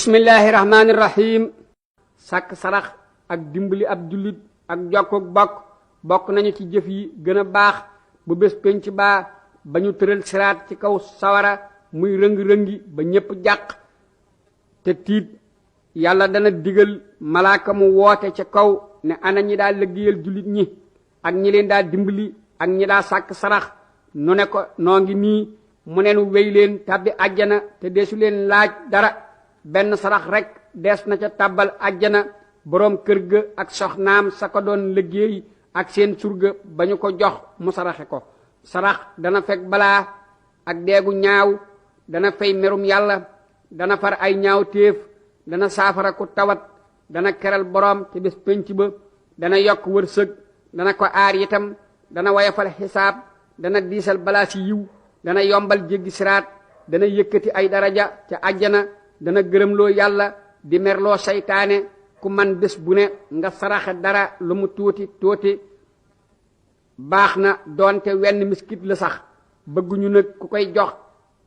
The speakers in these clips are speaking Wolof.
bismillahi rahmaani rahim. sàkk sarax ak dimbali ab jullit ak jokkook bokk nañu ci jëf yi gën a baax bu bés penc baa ba ñu tëral siraat ci kaw sawara muy rëng-rëngi ba ñépp jàq te tiit. yàlla dana digal malaaka mu woote ca kaw ne ana ñi daa liggéeyal jullit ñi ak ñi leen daa dimbali ak ñi daa sàkk sarax nu ne ko noo ngi nii mu nenu wéy leen tàbbi àjjana te deesu leen laaj dara. benn sarax rekk dees na ca tàbbal àjjana boroom kër ga ak soxnaam sa ko doon liggéey ak seen surga ba ñu ko jox mu saraxe ko. sarax dana fekk balaa ak deegu ñaaw, dana fay merum yàlla, dana far ay ñaaw téef, dana saafara ku tawat, dana keral boroom te bés pénc ba, dana yokk wërsëg, dana ko aar itam, dana wayafal xisaab, dana diisal balaa si yiw, dana yombal jéggi siraat, dana yëkkati ay daraja ca àjjana, dana gërëmloo yàlla di merloo saytaane. ku man bés bu ne nga saraxe dara lu mu tuuti tuuti baax na doonte wenn miskit la sax. bëgguñu nag ku koy jox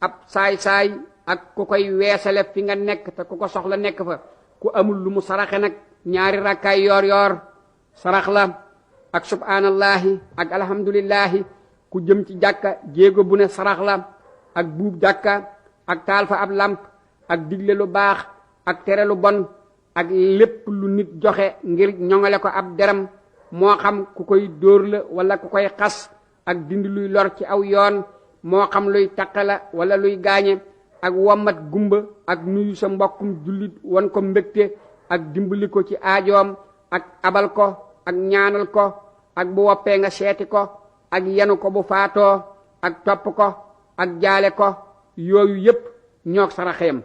ab saay-saay ak ku koy weesale fi nga nekk te ku ko soxla nekk fa. ku amul lu mu saraxe nag ñaari rakkaay yoor yoor sarax la ak subhaanallahi ak alhamdulillahi. ku jëm ci jàkka jéego bu ne sarax la ak buub jàkka ak taal fa ab lamp ak digle lu baax ak tere lu bon ak lépp lu nit joxe ngir ñoŋale ko ab deram, moo xam ku koy dóor la wala ku koy xas, ak dindi luy lor ci aw yoon, moo xam luy taqe la wala luy gaañe, ak wommat gumba ak nuyu sa mbokkum jullit won ko mbégte ak dimbali ko ci aajoom ak abal ko ak ñaanal ko ak bu woppee nga seeti ko ak yenu ko bu faatoo ak topp ko ak jaale ko. yooyu yépp ñoog saraxeem.